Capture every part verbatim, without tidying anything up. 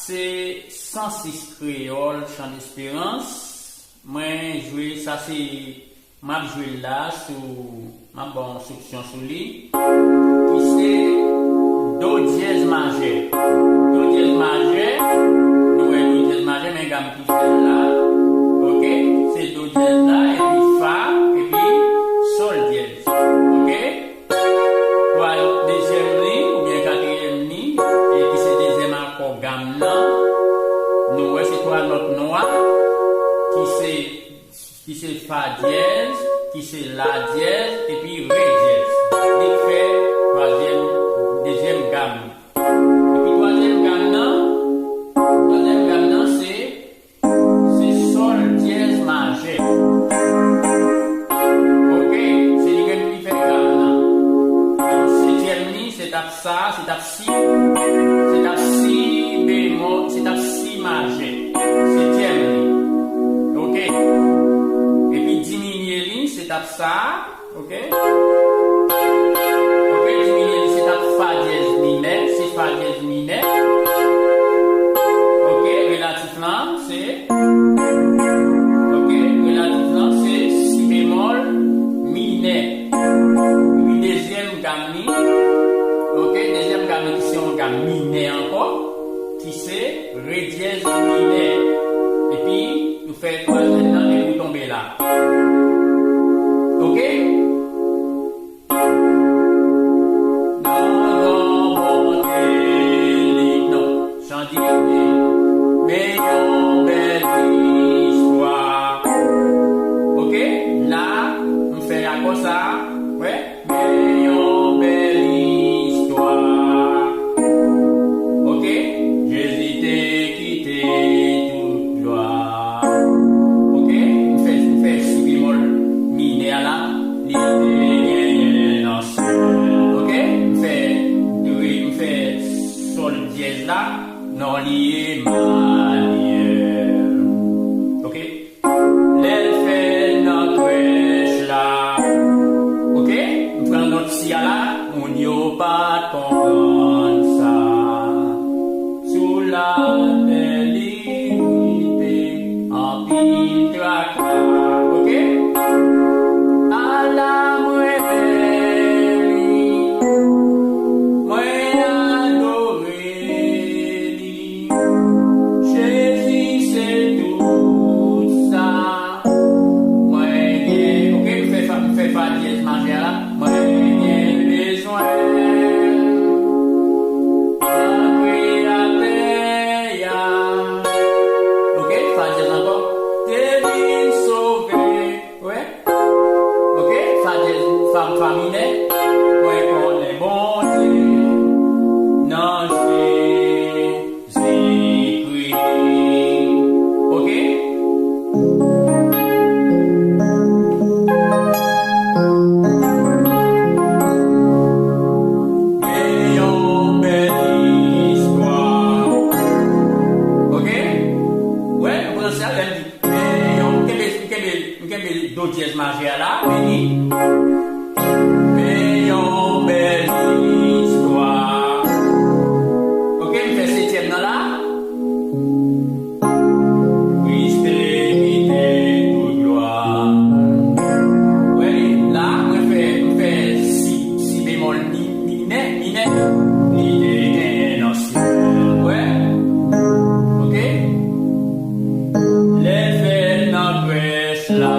Se san sis kreyòl, Chan Desperans. Mwen jwe, sa se, m ap jwe l la sou, m ap ba w yon solisyon sou li, ki se do dyèz majè. Do dyèz majè, nou wè do dyèz majè, men gam ki fè l la. Oke? Se do dyèz la, epi fa, epi sòl dyèz. Oke? Pral dezyèm li, oubyen katriyèm li, e ki se dezyèm akò gam nan, nou wè se twa nòt nwa, ki se, ki se fa dyèz, ki se la dyèz, epi re dyèz. Li fè twazyèm, dezyèm gam li. Epi twazyèm gam nan, twazyèm gam nan se, se sòl dyèz majè. Oke, se li menm ki fè gam nan. Setyèm li, se t ap sa, se t ap si, se t ap si bemòl, se t ap si majè. Setyèm li. Oke. Epi diminye li, se t ap sa, oke? Oke, diminye li, se t ap fa dyèz minè, se fa dyèz minè. Oke, relatif lan, se, oke, relatif lan, se si bemòl minè. Epi dezyèm gam li, oke, dezyèm gam li ki se yon gam minè ankò, ki se re dyèz minè. Epi, nou fè twazyèm nan, epi nou tonbe la. Oke? Non, non, Bondye li, non. Chan di, men yon bèl istwa. Oke? La, m fè akò sa, wè, men yon bèl istwa. Oke? Jezi te kite tout glwa. Oke? M fè, m fè si bemòl minè a la. Li te genyen nan syèl. Oke? M fè, m fè sòl dyèz la. Non li Emanyèl. Oke? Lè l fè nan krèch la. Oke? M pran nòt si a la. Moun yo pa t konprann sa. Sou latè li te anpil traka. Oke? Ala mwen renmen li. Mwen adore li. Jezi se tout sa. Mwen gen, oke, m fè fa, m fè fa dyèz majè la. Mwen gen bezwen nan Kreyatè a. Oke, fa dyèz ankò. Te vin sove. Wè. Oke, fa dyèz, fa, fa minè. Mwen konnen Bondye nan Jezi. Jezikri. Oke? Gen yon bèl istwa. Oke? Wè, nou pran sa, lè m di, gen yon, m kenbe, m kenbe, m kenbe do dyèz majè a la, vini. Men yon bèl istwa. Oke, m fè setyèm nan la. Kris te kite tout glwa. Wè, la, mwen fè, m fè si, si bemòl mi, minè, minè. Li te genyen nan syèl. Wè. Oke? Lè l fè nan krèch la.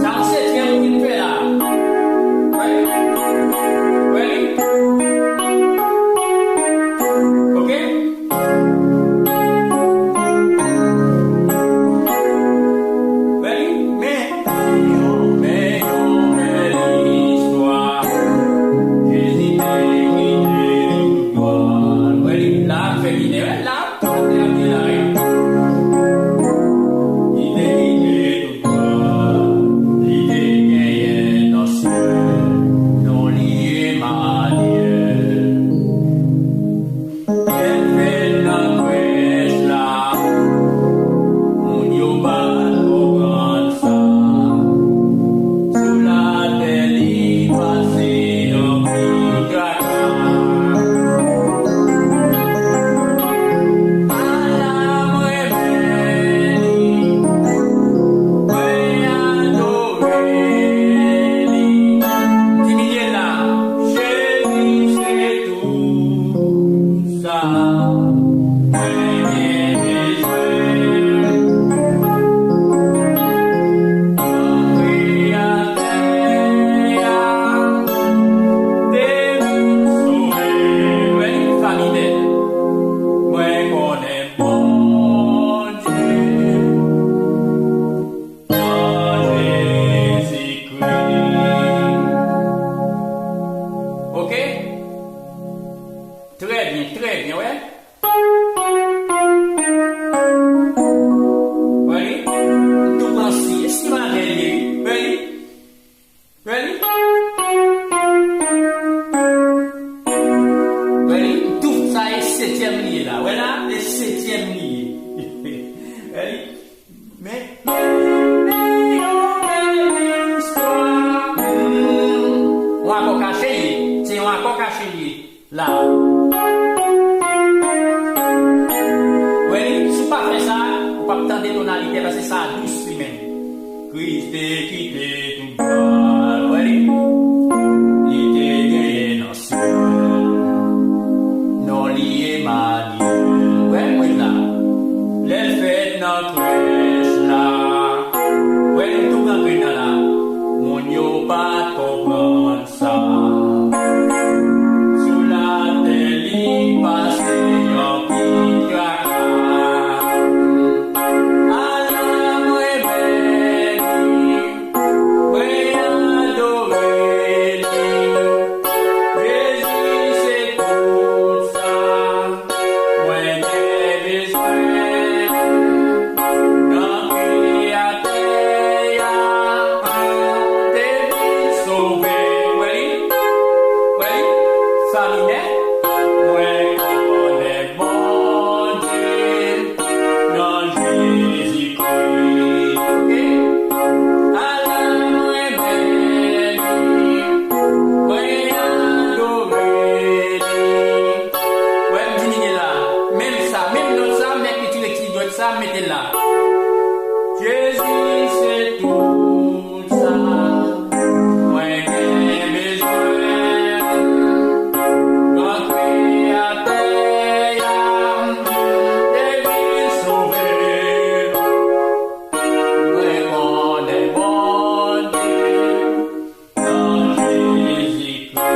Sa se setyèm ki n fè la. Ready? Ready? Ok? Ready? Men, men, men, men, men, istwa. Jezi te kite tout glwa. Ready? La, fè minè, la. Li te kite tout glwa, li te genyen nan syèl, non li Emanyèl. Lè l fèt nan krèch la, moun yo pa t konprann sa. Sou latè li pase anpil traka. Ala mwen renmen li, mwen adore li. Diminye la, Jezi se tou. Sa mwen gen bezwen. Kreyatè a te vin sove mwen, fanmi nèt. Mwen konnen Bondye. An Jezikri. Ok? Trè byen, trè byen, wè. Ready? M tou pran si, si m a dènye, wi. Ready? Ready? Ready? M tou, sa e setyèm li ye la. Wè la, e setyèm li ye. Ready? Men, men, men yon bèl istwa. Hmm. Yon akò kache li ye. Se yon akò kache li ye. La. Wè li, si w pa fè sa, ou p ap tande tonalitè, paske sa dous li menm. Kris te kite tout glwa, wè li. Li te genyen nan syèl. Non li Emanyèl. Wè, mwen la. Lè l fèt nan krèch la. Wè, li tou nan grenn nan la. Moun yo pa t konprann sa. Sou latè li pase anpil traka. Ala mwen beni. Mwen adore li. Jezi se tout sa mwen te bezwen. Nan Kreyatè a, te vin sove. Wè li, wè li, sa li nèt. Mwen konnen Bondye. Nan Jezikri, ala mwen beni, mwen adore li. Wè, m diminye la. Menm sa, menm nòt sa, m mèt retire ti dwèt sa, m mete l la. Jezi se tout. Sa mwen gen bezwen, Gran Kreyatè a te vin sove. Mwen konnen Bondye nan Jezikri.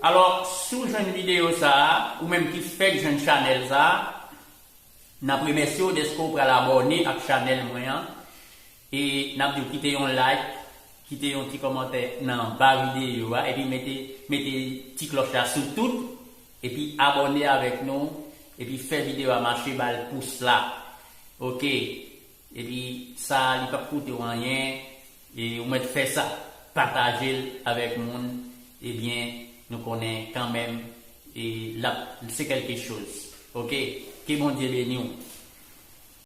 Alò, si w jwenn videyo sa a, ou menm ki fèk jwenn chanèl sa a, n ap remèsye w dèske w pral abòne ak chanèl mwen an. E n ap di w kite yon like, kite yon ti kòmantè nan ba videyo a, epi mete, mete ti klòch la sou tout, epi abòne avèk nou, epi fè videyo a mache, ba l pous la. Oke. Epi sa, li p ap koute w anyen, e ou mèt fè sa. Pataje l avèk moun, ebyen, nou konnen kanmenm, e l ap, se kèlke choz. Oke? Ke Bondye beni w.